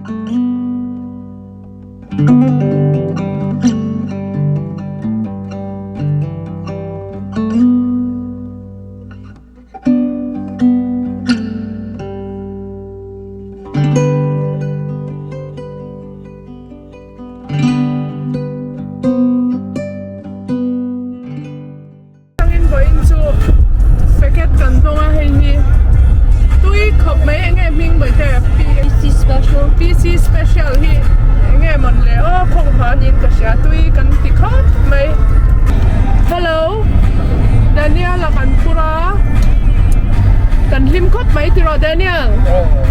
Tangin vawiin chu packet kan hmang a hei hi tui khawp mai enge hming mai te PC special PC special hi enge mawn le aw khawng hma niin ka hria tui kan ti khawp mai hello Daniel a kan phur a kan hlim khawp mai tiraw Daniel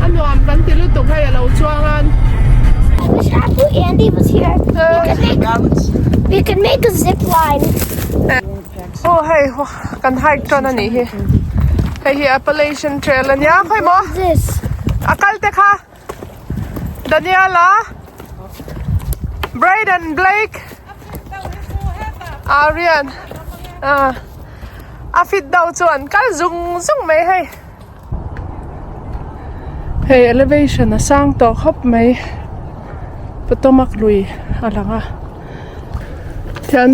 a nuam kan ti lutuk hei alo chuang a. I wish Apple Andy was here. We could make, we could make a zip line. Aw hei kan hike tan a nih hi hei hi Appalachian Trail a nia khawi maw a kal te kha Daniela Brayden Blake Aryan ah a fit deuh chuan kal zung zung mai hei hei elevation a sang tawh khawp mai Potomac lui a lang a. Tihian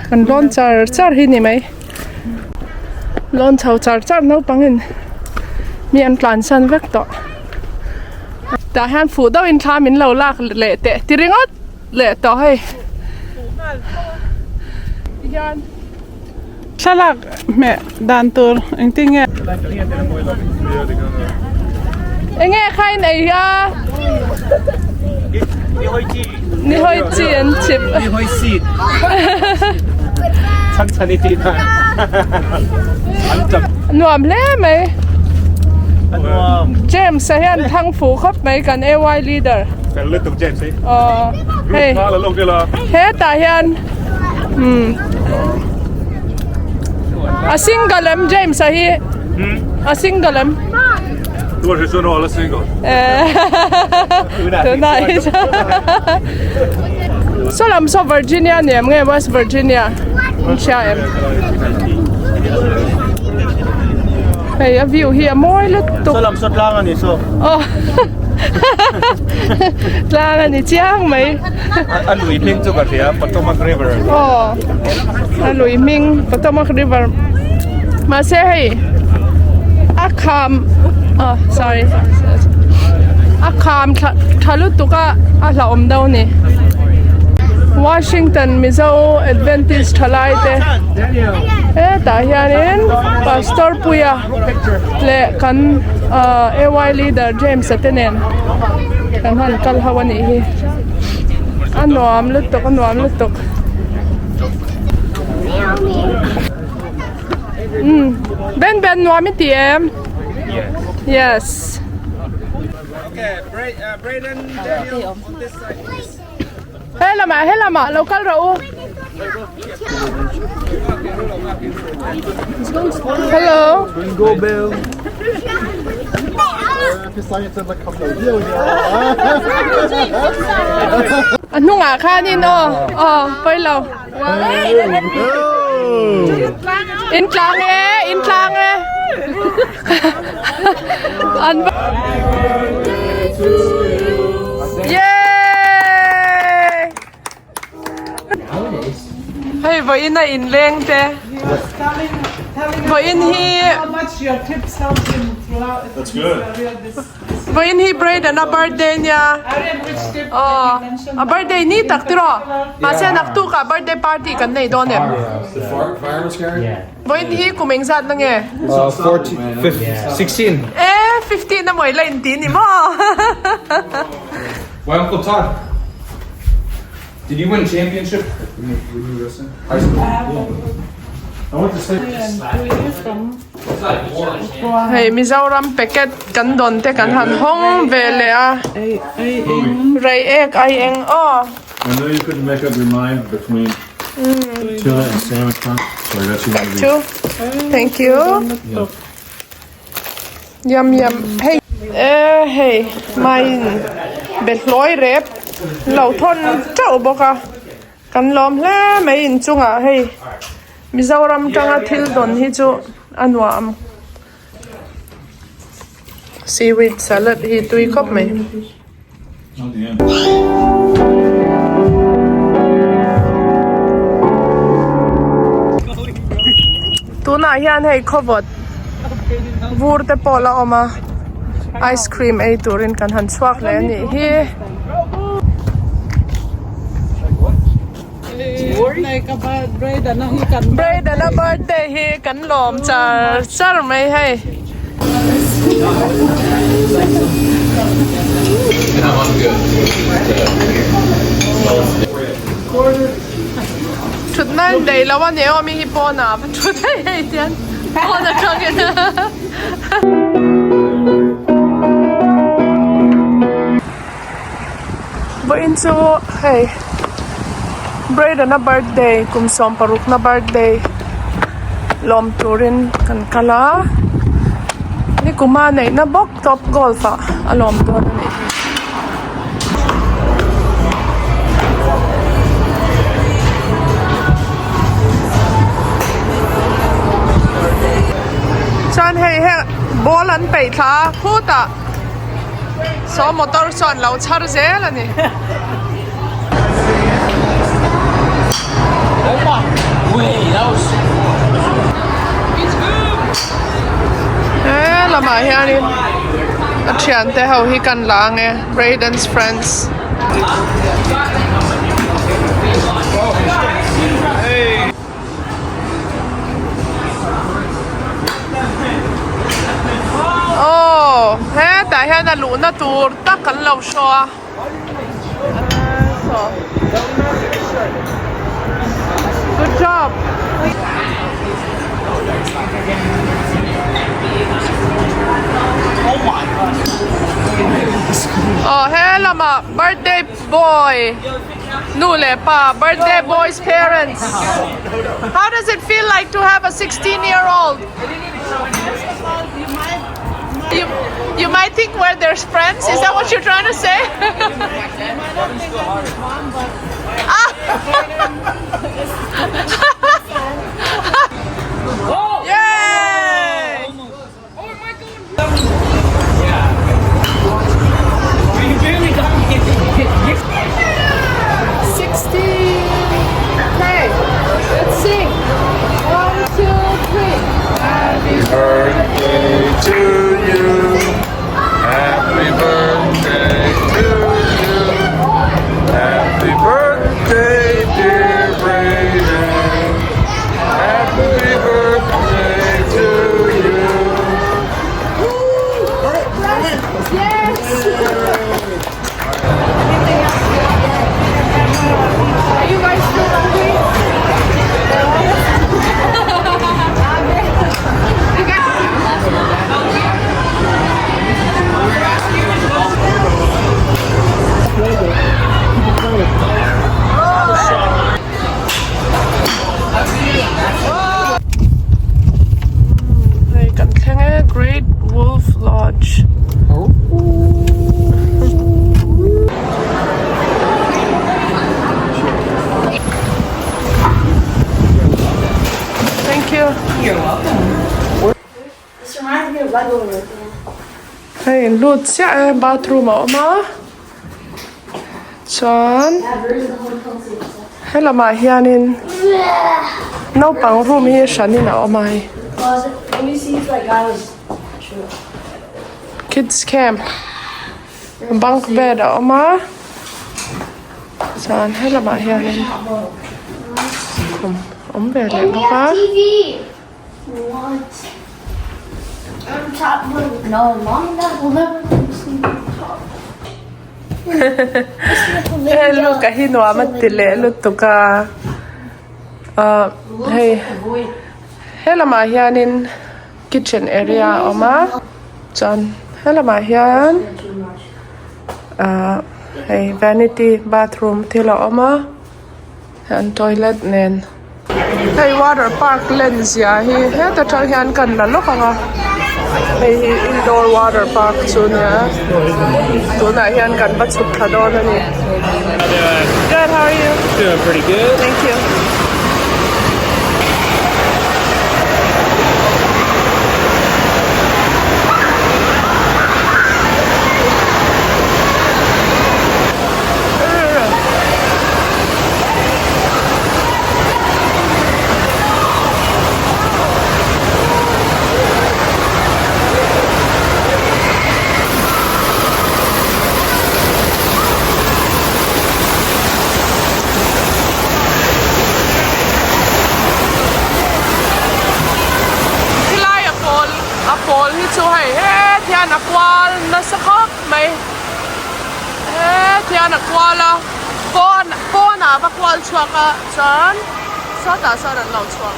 kan lawn char char hi ni mai lawn chho char char naupang in mi an tlan san vek tawh tah hian fuh deuh in thla min lo lak leh teh ti ringawt leh tawh hei tihian thlalak hmeh dan tur engtin nge. Enge kha in ei a ni hawi chi an chip ni hawi seed chan chan i ti na an tap nuam hle mai nuam James a hian thang fu khawp mai kan AY leader fel lutuk James hi aw hei hetah hian umm a single em James a hi a single em tunah hi chuan saw lam saw Virginia ni em nge West Virginia an hria em hei a view hi a mawi lutuk saw lam saw tlang a ni saw aw tlang a ni chiang mai. A lui hming chu ka hria Potomac River. Aw a lui hming Potomac River mahse hei a kham ah sorry a kham tha tha lutuk a a hlauhawm deuh a ni Washington Mizo Adventist thalai te hetah hianin Pastor Puia leh kan ah A_Y leader James a te nen kan han kal ho a nih hi. A nuam lutuk a nuam lutuk umm Ben Ben nuam i ti em yes he lamah he lamah lo kal rawh u hello A hnungah khanin aw aw pawi lo in tlang e in tlang e an Yay! Hei vawiin a inleng te vawiin hi vawiin hi Brayden a birthday nia aw a birthday ni tak tiraw mahse naktuk ah birthday party kan nei dawn em vawiin hi kum engzat na nge e 15 amaw ila inti ni maw. Why Uncle Todd? Did you win championship when you were wrestling? High school? Yeah. I went to state. Hei Mizoram packet kan dawn te kan han hawng ve leh a rei ek ai eng aw. I know you couldn't make up your mind between tuna and salmon crunch, so I got you one of these. Two. Thank you. Yum yum hei e hei main behlawi rep lo thawn teuh bawk a kan lawm hle mai inchungah hei Mizoram tanga thil dawn hi chu a nuam seaweed salad hi tui khawp mai. Not the end. Tunah hian hei khawvawt vur te pawh la awm a ice cream ei turin kan han chhuak leh a nih hi. Braden-a birthday hi kan lawm char char mai hei. Thutna in daih lo a ni aw mi hi pawnah a va thu daih hei tian pawn atangin. Vawiin chu hei Brayden-a birthday kum sawmparukna birthday lawm turin kan kal a nikuma neihna bawk top golf ah a lawm dawn a nih hi. Chuan hei heng ball an peih thla a khutah. Saw motor chuan lo chhar zel a ni. He lamah hianin a thiante ho hi kan la ang e Brayden's friends. Aw hetah hian a luhna tur tak kan lo hraw a saw good job aw he lamah birthday boy. Nu leh pa birthday boy's parents how does it feel like to have a 16 year old you you might think we're their friends is that what you're trying to say Yay! Okay, let's sing. One, two, three. Happy birthday to you. Happy birthday to you. Happy birthday, dear Brayden. Happy birthday to you. Yes! Are you guys still hungry? You guys Hei kan thleng e Great Wolf Lodge. Thank you. You're welcome. This reminds me of Lego World. Hei lut chiah e bathroom a awm a chuan helamah hianin naupang room hi hranin a awm a hei kids camp bunk bed a awm a chuan helamah hianin khum a awm ve leh bawk a. What? On top of no, mom and dad will never let me sleep on top. He look a hi nuam a ti leh lutuk a ah hei helamah hianin kitchen area a awm a chuan helamah hian ah hei vanity bathroom thil a awm a. An toilet nen. Hei water park len zia hi heta tang hian kan la lawk ang a hei hi indoor water park chu nia tunah hian kan va chhuk thla dawn a ni. Good how are you? Doing pretty good. Thank you. sawn a kual a pawn pawnah a va kual chhuak a chuan sawtah sawn an lo chhuak.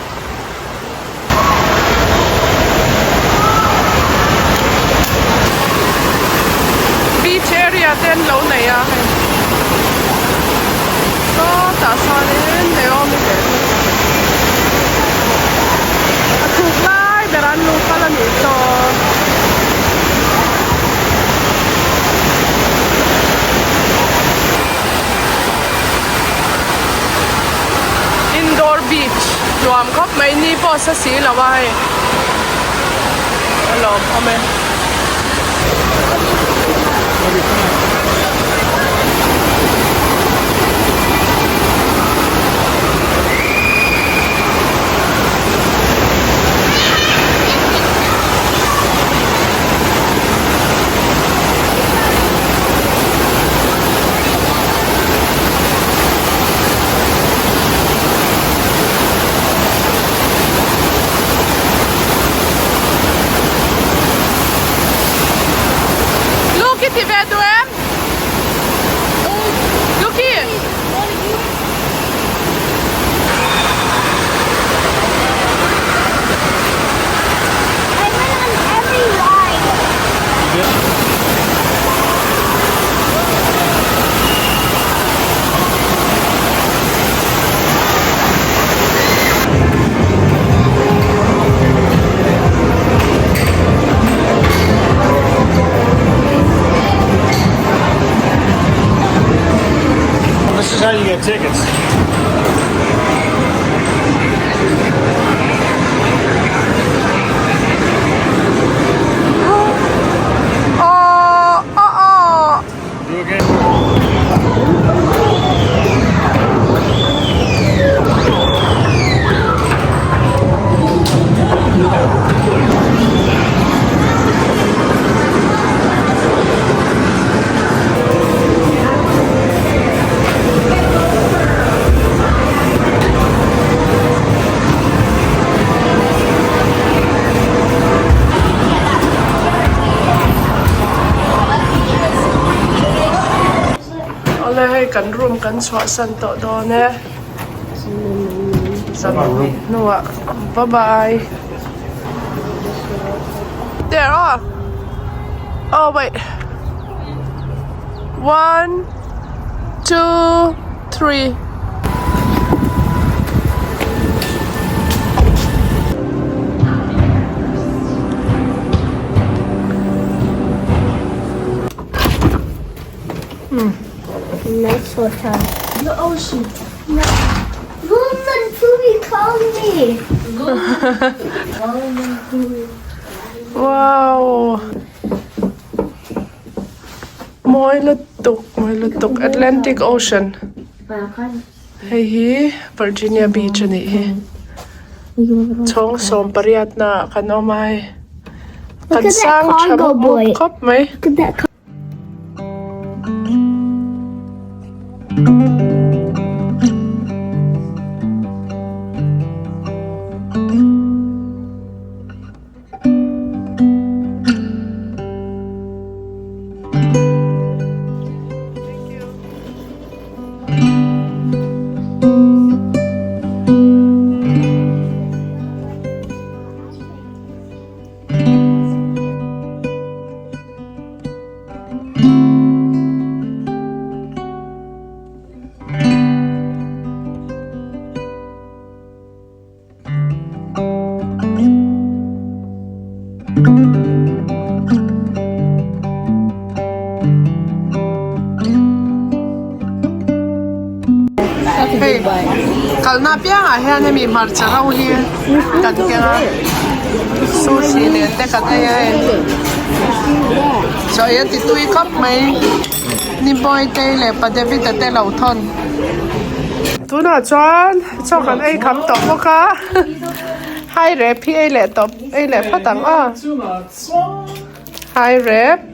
Beach area te an lo nei a hei sawtah sawnin Naomi leh a thuk lai berah an lo kal a nih chuan. Indoor beach nuam khawp mai ni pawh sa si lo a hei a lawmawm e. Luki ti ve duh em? Luki! I went on every ride. This is how you get tickets. Aww aw aw. Do again. Awle hei kan room kan chhuahsan tawh dawn e zan hnih hnuah bye bye there aw oh wait one two 3. Nice hotel. The ocean. No. Roman Pooey called me. Roman Pooey. Wow. Mawi lutuk mawi lutuk Atlantic Ocean hei hi Virginia Beach a nih hi chhawng sawm pariat na ah kan awm a hei kan sang tha mup mup khawp mai. Hei kalna apiangah hian hemi hmarcha ho hi kan keng a sushi nen te kan ei a hei chaw ei a ti tui khawp mai ni Bawihtei leh pa David a te lo thawn. Tunah chuan chaw kan ei kham tawh bawk a hai rep hi ei leh tawp ei leh phawt ang aw hai rep.